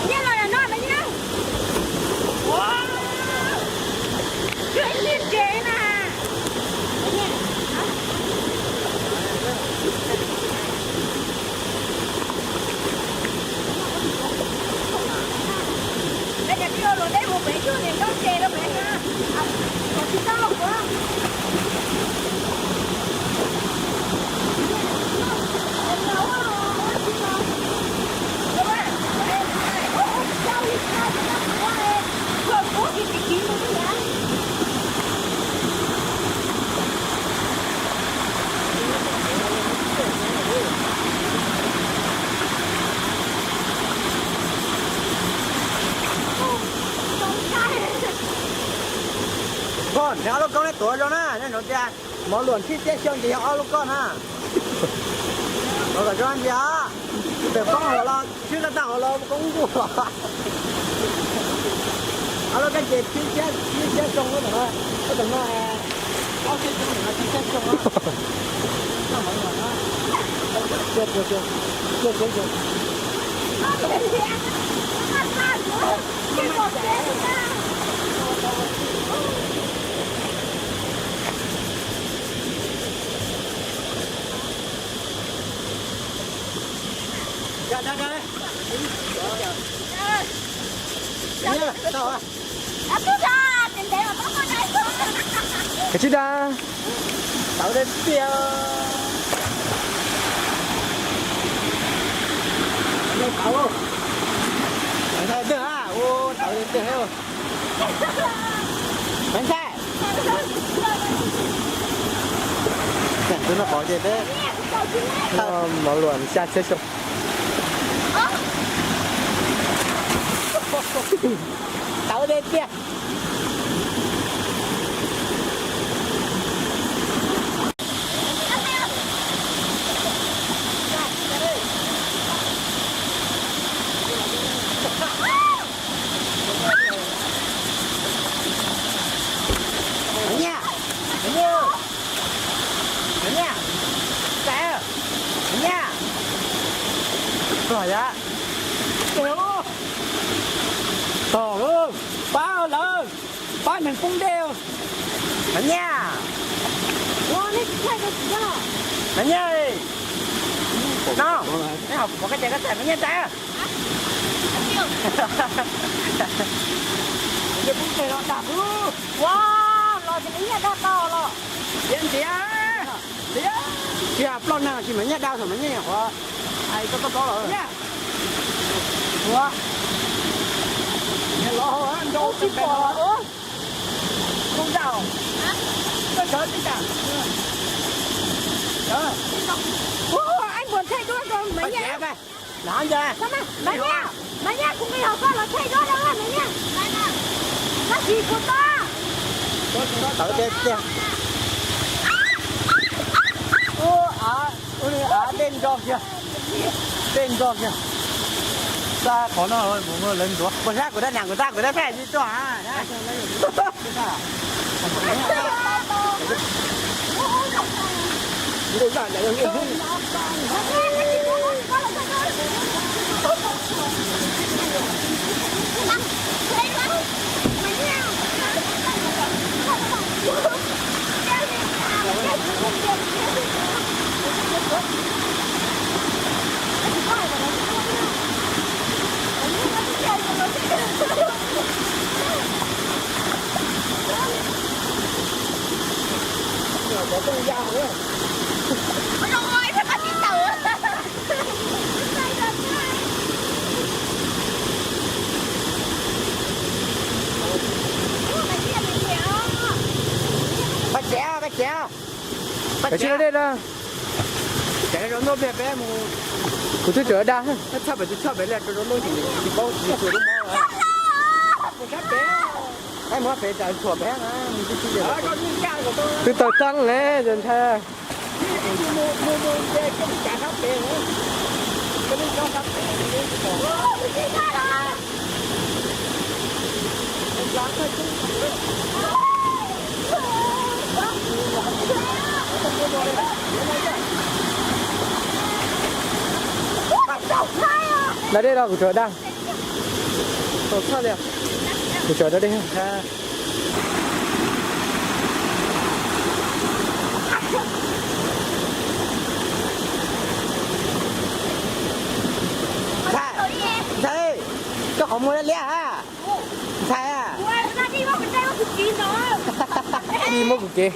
Nyiaj los no me nyiaj. Ua, ib tsev na. Peb cov twb ua luam dej mus pem ib tug niam nkauj ces rau pem na. Tsis tau los kuv. Koj nrhiav ob lub koob neb tuav zoo na, neb ntsoov tias mov luam txhib txhiab xyoo ces yog ob lub koj na. Mov kom zoo ntsis os, pem poob hauv los txhib tag tag hauv los koob nkuj. Ob lub koj ces txhib txhiab, txhib txhiab xyoo lub ntawm no, lub ntawm no ob txhiab xyoo, txhib txhiab xyoo. Kav tsij da. Tawv tiag tiag. Tawv tiag, tawv tiag. Maiv Ntxaij, tus no pom ces peb mov luam xya txhiab xyoo. Tawv tiag tiag. Maiv Nyiaj, Maiv Nyiaj, Maiv Nyiaj, Maiv Nyiaj, tog yam, tog lawm, pab lawm, pab neeg poob dej. Maiv Nyiaj, Maiv Nyiaj, no, neb ho pom koj ces koj txais Maiv Nyiaj txais. Ua, los ces Maiv Nyiaj dag tau los. Tiag ntiav, ntiav, tsis yog ploj nag tsis Maiv Nyiaj dag thaum Maiv Nyiaj nyuam qhuav hais tau koj paub lawm. Ua, tsis pom los ua. Koj zaj, koj sawv tsis tas. Ua, ai npuas thaij duab rau Maiv Nyiaj. Maiv Nyiaj, Maiv Nyiaj, kuv nqis hauv koj los thaij duab rau Maiv Nyiaj. Koj tsis kuv to. Tawv tiag tiag. Ua, av, ua li av dej nro kiag. Dej nro kiag. Xa qhov no mus lawv ntxuav. Puas sab kuv tab niam kuv tab kuv tab peb tsis tuaj. Pab tsev, pab tsev, pab tsev. Kuv twb tseem da. Txhaj pem tus txhaj pem li rau rau lub tsis paub tsis tshua lub mob. Sab pem, muab pem tsam tshuam pem na. Twb tau txeeb ne ntag. Da dej los kuv tsuav da. Txhob li, kuv tsuav da dej. Ntxhais, koj qhov muag liab liab ha. Ntxhais, ib muab kuv kev.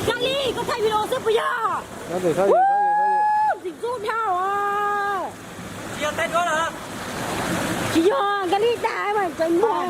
Kali, koj thaij video xwb puas yog? Tsis yog, Kali dag mas tseem muag.